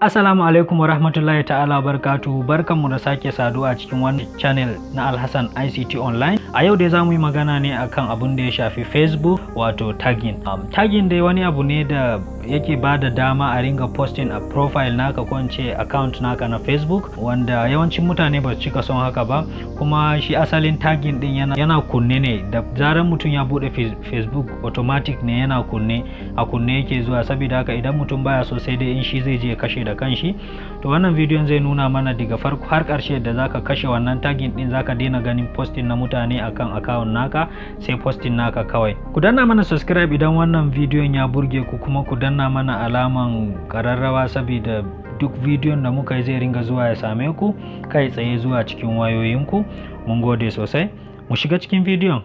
Assalamu alaikum wa rahmatullahi ta'ala barkatu, barkanmu da sake saduwa a cikin wannan channel na Alhassan ICT Online. A yau dai za mu yi magana ne akan abun da ya shafi Facebook, wato tagging. Tagging dai wani abu ne da yake ba da dama a ringa posting a profile naka, ko in ce account naka na Facebook, wanda yawancin mutane ba su cika son haka ba. Kuma shi asalin tagging din yana kunne ne. Da zarar mutum ya bude Facebook, automatic ne yana kunne, a kunne yake zuwa. Saboda haka idan mutum baya so, sai dai in shi zai je kashe da kanshi. To, wannan bidiyon zai nuna mana daga farko har ƙarshe da zaka kashe wannan tagging din, zaka daina ganin posting na mutane akan account naka, sai posting naka kawai. Ku danna mana subscribe idan wannan bidiyon ya burge ku, kuma ku danna mana alaman ƙararrawa, saboda duk bidiyon da muka yi zai ringa zuwa ya same ku kai tsaye zuwa cikin wayoyinku. Mun gode sosai. Mu shiga cikin bidiyon.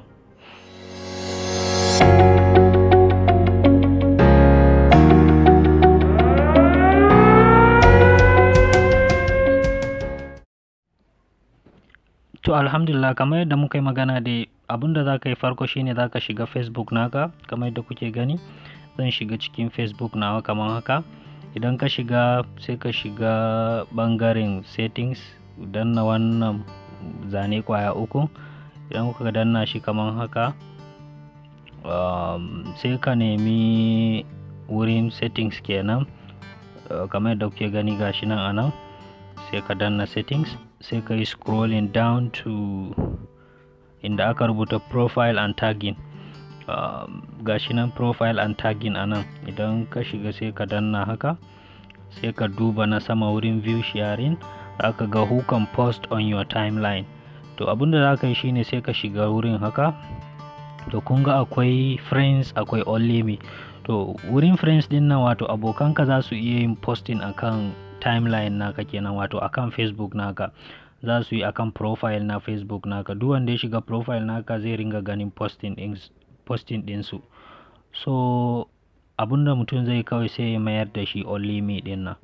To, alhamdulillah, kamar yadda muka yi magana da abin da za ka yi farko shine za ka shiga Facebook naka. Kamar yadda kuke gani, zan shiga cikin Facebook nawa kamar haka. Idan ka shiga, sai ka shiga bangaren settings, danna wannan zane kwaya uku. Idan kuka danna shi kamar haka, sai ka nemi wurin settings kenan. Kamar yadda kuke gani, gashi nan anan, sai ka danna settings, sai ka yi scrolling down to inda aka rubuta profile and tagging. Gashi nan, profile and tagging anan. Idan ka shiga, sai ka danna haka, sai ka duba na sama wurin view sharing, aka ga who can post on your timeline. To, abinda za ka yi shine sai ka shiga wurin haka. To, kun ga akwai friends, akwai only me. To, wurin friends din nan, wato abokanka za su iya yin posting akan timeline naka kenan, wato akan Facebook naka. Za su yi akan profile na Facebook naka. Duk wanda ya shiga profile naka zai ringa ganin posting ɗinsu. So abunda mutum zai kawai sai ya mayar da shi only me ɗin nan.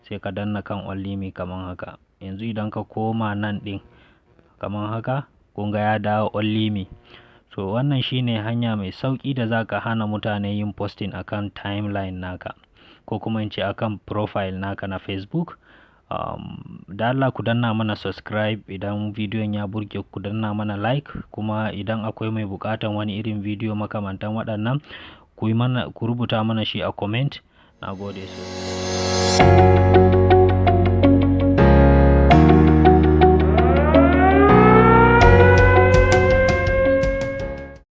Sai ka danna kan only me kaman haka. Yanzu idan ka koma nan ɗin kaman haka, kun ga ya dawo only me. So wannan shine hanya mai sauƙi da za ka hana mutane yin posting akan timeline naka, ko kuma in ce akan profile naka na Facebook. Da Allah ku danna mana subscribe idan bidiyon ya burge ku, danna mana like. Kuma idan akwai mai buƙatan wani irin bidiyo makamantan waɗannan, ku yi mana, ku rubuta mana shi a comment. Na gode sosai.